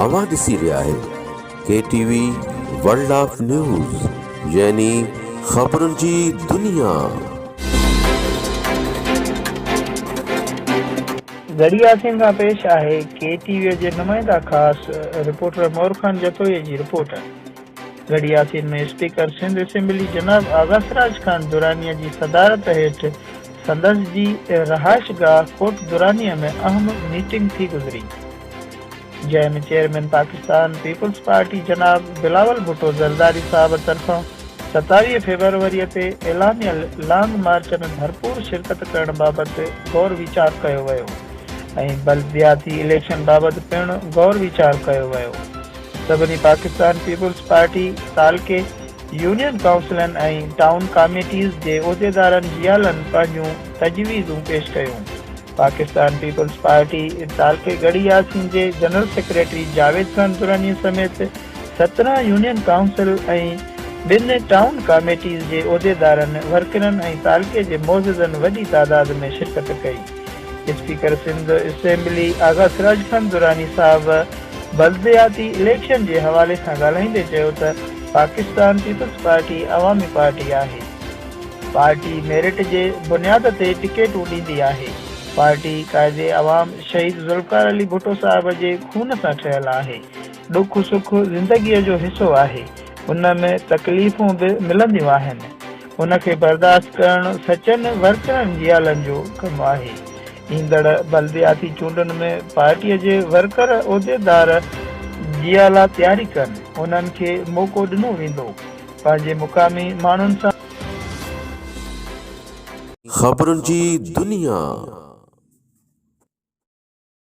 اوهان ڏسي رهيا آهيو K T V world of news يعني خبرن جي دنيا. ڳڙهي ياسين کان پيش آهي ڪي ٽي وي جي نمائنده خاص رپورٽر مور خان جتوئي جي report. Garhi Yasin ۾ speaker Sindh assembly جناب آغا سراج خان درانيء جي صدارت هيٺ سندس جي رهائشگاهه ڪوٽ درانيء ۾ اهم ميٽنگ ٿي گذري، جنهن ۾ چيئرمين پاڪستان پيپلز پارٽي جناب بلاول ڀٽو زرداري صاحب طرفان 27 فيبروريء تي اعلانيل لانگ مارچ ۾ ڀرپور شرڪت ڪرڻ بابت غور ويچار ڪيو ويو ۽ بلدياتي اليڪشن بابت پڻ غور ويچار ڪيو ويو. سڀني پاڪستان پيپلز پارٽي تعلقي، يونين ڪائونسلن ۽ ٽائون ڪاميٽيز جي عهديدارن جيالن پنهنجون تجويزون پيش ڪيون. پاڪستان پيپلز پارٽي تعلقي ڳڙهي ياسين جي جنرل سيڪريٽري جاويد خان دراني سميت 17 يونين ڪائونسل ۽ ٻن ٽائون ڪاميٽيز جي عهديدارن، ورڪرن ۽ تعلقي جي معززن وڏي تعداد ۾ شرڪت ڪئي. اسپيڪر سنڌ اسيمبلي آغا سراج خان دراني صاحب بلدياتي اليڪشن جي حوالي سان ڳالهائيندي چيو ته پاڪستان پيپلز پارٽي عوامي پارٽي آهي، پارٽي ميرٽ جي بنياد تي ٽڪيٽون ڏيندي آهي، پارٽي قائد عوام شهيد ذوالفقار علي ڀٽو صاحب جي خون سان ٺهيل آهي، ڏک سک زندگي جو حصو آهي، ان ۾ تڪليفون به ملنديون آهن، ان کي برداشت ڪرڻ سچن ورڪرن جيالن جو ڪم آهي. ايندڙ بلدياتي چونڊن ۾ پارٽيء جي ورڪر عهديدار جيالا تياري ڪن، انهن کي موقعو ڏنو ويندو، پنهنجي مقامي ماڻهن سان. خبرن جي دنيا.